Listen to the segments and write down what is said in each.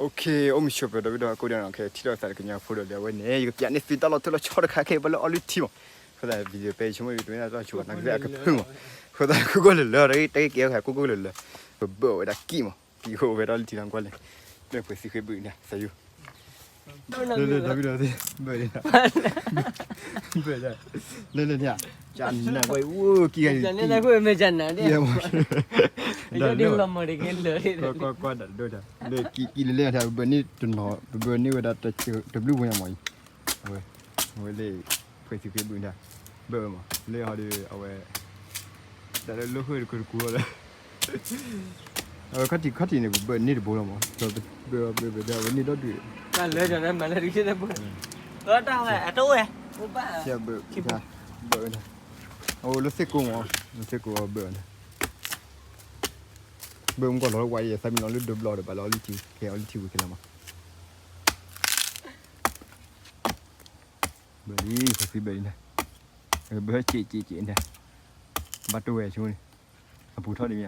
Okay, အိၣ်မုာ်ဆိးပၢၤဒီပုၢ်ဒီဝဲၢ်ကိးဂၤဒဲးနီၤ, ခဲအံၤထံၣ်လိာ်သးဒီးကညီဖိဒီးလံ အဝဲန့ၣ် ယကပျးန့ၢ်သုတၢ်လီၢ်ထူလီၢ်ဆီတခါခဲအံၤ ပှၤလၢအီလုၢ်ထံမး, အဃိသတး video ဖဲအံၤ ဆိကမိၣ်တမ့ၢ်တၢ်ဆိဘၣ် နကသ့ၣ်အကဖုမး, အဃိသတးကိၢ်ကိၢ်လၢၤလၢၤ တၢ်ဂ့ၢ်ကဲအီၤ ကိၢ်ကိၢ်လၢၤလၢၤ, ပဘၢၣ်ဝဲဒၣ်ကံၢ်မး, ကံၢ်အိၣ်ဝဲဒၣ်လၢထံလီၤကွၢ်လဲၣ်, လၢပှဲၤသုဃ့ဘုးန့ၣ် သးယိၣ် လၢလၢဒီပုၢ်ဒီဝဲၢ်သ့ၣ် ဘၢၣ်ဒၣ်, ဘၢၣ်ဒၣ်, လၢလၢန့ၣ်, ကနၣ်ကွၢ်အံၤ အိၣ်ကံၢ်ဂၤန့ၣ်, ကံၢ်မး, ဒီးလၢ, ကွၢ်ကွၢ်ဒၣ်ဒိၣ်ဒၣ်, လၢကံၢ်ကံၢ်လၢလၢန့ၣ် ပဘၢၣ်န့ၢ်တနီၤ ပဘၢၣ်န့ၢ်ဝဲဒၣ်တဘျုးဖိညါမးအံၤ, အဝဲ, အဝဲလၢ, ပှဲၤသုဃ့ဘုးန့ၣ်, ဘၢၣ်ဝဲမး လၢဟီဒီး အဝဲ တၢ်လၢလၢဃိတကူတကူလီၤလၢ, အဝဲခီၣ်ထံးခီၣ်ထံးန့ၣ် ပဘၢၣ်န့ၢ်တဘိလီၤမး, ဘၢၣ်ဘၢၣ်ဘၢၣ်ဒီး အဝဲန့ၢ်ဒီဒုး, တၢ်လၢတၢ်လၢမၤလၢတက့ၢ်တဘိ, တၢ်ဝဲအတအိၣ်ဝဲ, ဘၢၣ်, ဘၢၣ်ဝဲဒၣ်, အအိၣ်လၢသ့ၣ်ကိးမး, လၢသ့ၣ်ကိးဘၢၣ်ဝဲဒၣ်, ဘၢၣ်မုၢ်ကီၢ်လီၤလၢဝါအံၤ သးမံလီၤလၢဒိဘျီဒီး ဘၣ်လၢအီလုၢ်ထံ, ခဲအီလုၢ်ထံဝံၤခဲလၢာ်မး ဘၢၣ်လံ, ပှဲၤသုဘၢၣ်လံန့ၣ်, ဘၢၣ်စ့းစ့းစ့းန့ၣ်, ဘၣ်တိၢ်ဝဲဆိန့ၣ်, အပူၤထီၣ်ဒ်မ့ၢ်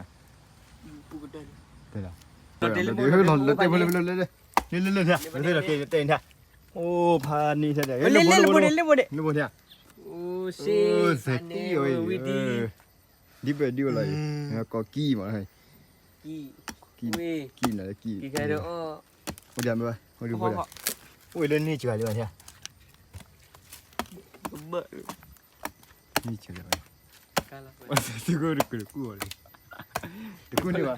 ဧါ, တဲလီၤ, လၢတဲဖိလၢလၢလၢလၢ, လၢလၢလၢလၢ, လၢလၢလၢလၢ, အိၣ်ဖးန့ၣ်ထဲဒၣ်, လၢဘိန့ၣ်လၢဘိန့ၣ်, အိၣ်စ့ၢ်ကီးဝဲအံၤ, ဒ်ဘၢၣ်ဒ်အိၣ်လီၤအံၤ, ကိးကံၢ်မး, ကံၢ်, ကံၢ်နၤလၢကံၢ်, အိၣ်ဒ်မ့ၢ်ဘၣ်, အိၣ်ဒ်ဘၣ်ဒၣ်, အိၣ်လၢန့ၢ်စှၤလံဘၣ်, န့ၢ်စှၤလံဘၣ်, သုကတကူၣ်အီၤလံ, တကူၣ်န့ၢ်ဘၣ်, က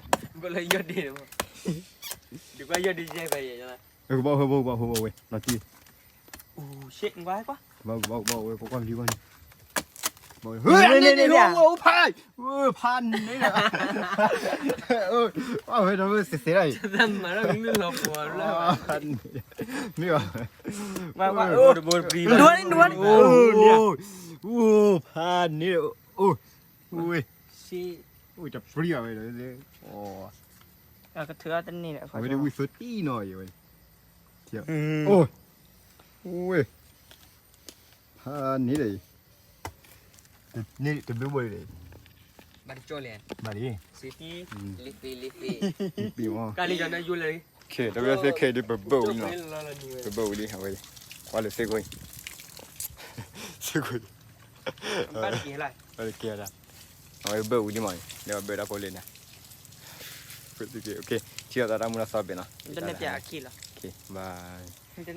ဘၣ်ဟဲဘၣ်ဟဲဘၣ်ဟဲဘၣ်ဝဲ, လီၤတံၢ်, ကဘၣ်ကဘၣ်ကဘၣ်ဟဲဘၣ်ဝဲ, လီၤတံၢ်, ဖး, ဖးန့ၣ်, အဝဲဒီးဝဲသ့သ့ဒၣ်အံၤ, မ့ၢ်ဘၣ်, အိၣ်ဖးန့ၣ်, အိၣ်, အိၣ်တပြံဘၣ်ဝဲဒီး, အဝဲဒၣ်ဝံၣ်သိတံၢ်နီၤအံၤဝဲ, အိၣ်, ဝဲ, ဖးန့ၣ်ဒီးအံၤ, န့ၢ်တဘျုးဘိလံ, ဘၣ်လံ, ပ့ၤမး, ခဲဒီးဝဲသ့ၣ်ခဲဒီးပဘၢၣ်ဝံၤလီၤ, ပဘၢၣ်ဝံၤလံ အဝဲ, ကွၢ်လၢသ့ၣ်ခိၣ်အံၤ, သ့ၣ်ခိၣ်အံၤ, ဘၣ်တကဲဒၣ်, အဝဲဘၢၣ်ဝံၤလံမး, လၢအဘၢၣ်တၢ်ဖိလံန့ၣ်, ထံၣ်လိာ်သးတၢ်မူတၢ်သီဘ့ၣ်နီၤ, ဘၣ်